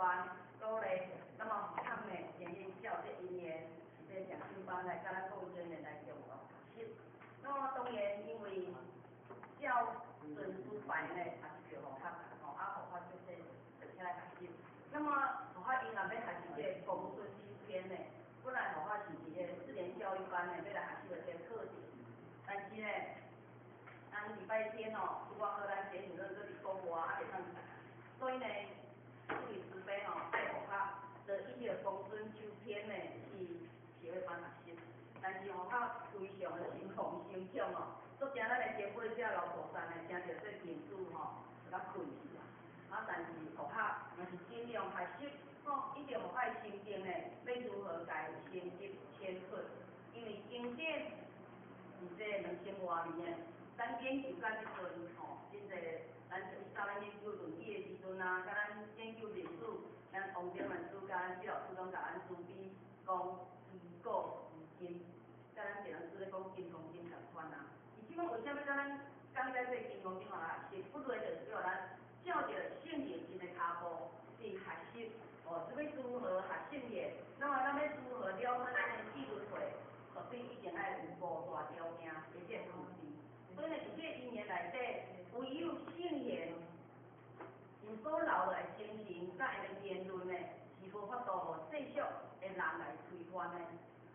传鼓勵。那麼學校呢，今日照這因緣，是這講經班來佮咱各位真人來共同學習。那麼當然，因為照順序排呢，也是叫學校吼，啊學校就是就起來學習。那麼學校因也欲學習這個公孫秋篇呢，本來學校是佇個四年教育班呢，欲來學習的這個課程，但是呢，咱禮拜天哦，拄仔好咱簡主任閣佇國外啊，袂當來，所以呢，出於慈悲吼，愛學校就以這個公孫秋篇呢去協會班學習。但是學校非常的心痛心痛哦，足驚咱的前輩者老菩薩呢，聽著這經書吼，就較困去啊。啊，但是學校若是盡量學習，吼，一定學校心境呢，欲如何共成績遷出？因為經典是這2000外年的，咱研究到這陣吼，真濟，咱以早咱研究論語的時陣啊，佮咱研究歷史，咱王典文師佮咱謝老師攏共咱慈悲講自古至今，佮咱電腦師咧講金剛經仝款啊。伊這擺為啥物佮咱講解這個金剛經來學習？不過就是叫咱照著聖人真的跤步去學習，哦，這欲如何學聖言？那麼咱欲如何了解咱的四輪迴？所以一定愛有五大條件的這個具備。所以呢，佇這個因緣內底，唯有聖賢𪜶所留落來精神，佮𪜶的言論呢，是無法度予世俗的人來推翻的。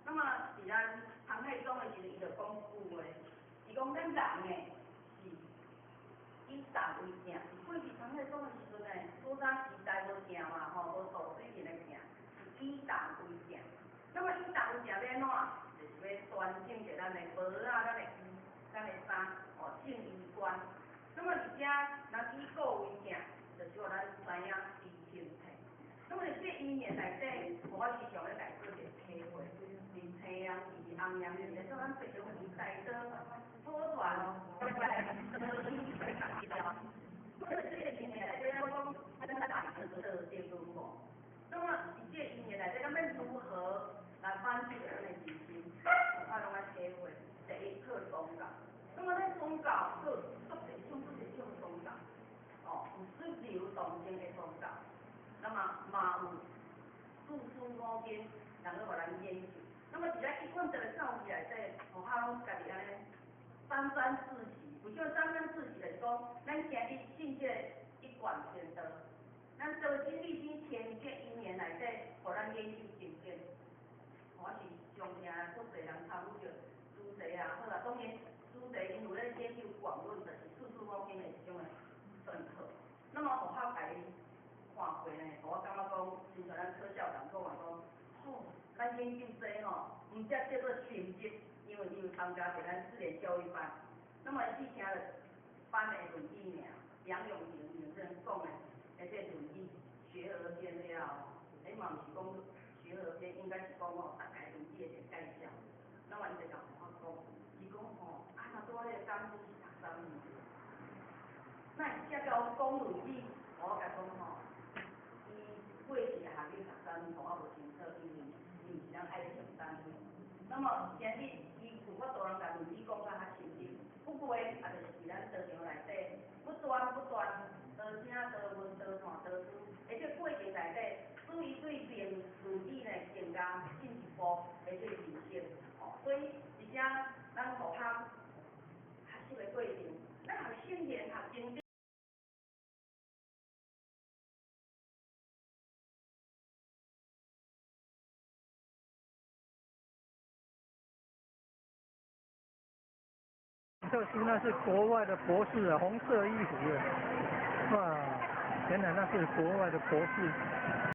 那麼，佇咱唐太宗的時陣，伊就講一句話，伊講咱人呢是以動為鏡。過去唐太宗的時陣呢，古早時代無鏡嘛，吼，無度水平的鏡，是以動為鏡。那麼以動為鏡欲按怎？就是欲端正著咱的帽仔、咱的衣、咱的衫，哦，正衣冠。那麼而且，咱以古為鏡，就是予咱知影知興替。那麼佇這因緣內底，我時常咧來做一個體會，佇青陽、佇紅陽，佇咧做咱白種佇大刀普傳，這個因緣內底，咱講咱大道德論無？那麼佇這個因緣內底，咱欲如何來滿足咱的人生？我攏愛體會。第一，靠宗教。那麼咱宗教閣有足濟種、足濟種宗教，哦，有主流動靜的宗教，那麼嘛有四書五經，人閣予咱研究。那麼佇咱一貫這個教育內底，學校攏家己按呢沾沾自喜。為啥物沾沾自喜？就是講，咱今日信這個一貫天道，咱做真理真天這因緣內底，予咱研究經典。我是常聽足濟人參與著主題啊，好啊，當然主題𪜶有咧研究廣論，就是四書五經的一種的整合。那麼學校共伊看過呢，我感覺講，親像咱柯校長講話講，吼，咱研究這吼，毋才叫做深入，因為伊有參加著咱四年教育班。那麼伊只聽著班的論語爾，楊永平先生講的，的這論語學而篇了後，欸嘛毋是講學而篇，應該是講吼大概論語的一個介紹。那麼伊就共我講，伊講吼，啊若拄仔彼個講師是讀啥物？那伊才共我講論語，我共講吼，伊過去的學歷讀啥物，我無清楚，因為伊毋是咱愛情單位。那麼今日伊有法度通共論語講甲較深入，不過也就是佇咱道場內底，不斷不斷，多聽多問多看多思，佇這過程內底，使伊對論論語呢更加進一步的這個認識。哦，所以佇遮咱學校學習的過程，咱學聖賢學經典。這書那是國外的博士啊，紅色衣服的，哇，原來那是國外的博士。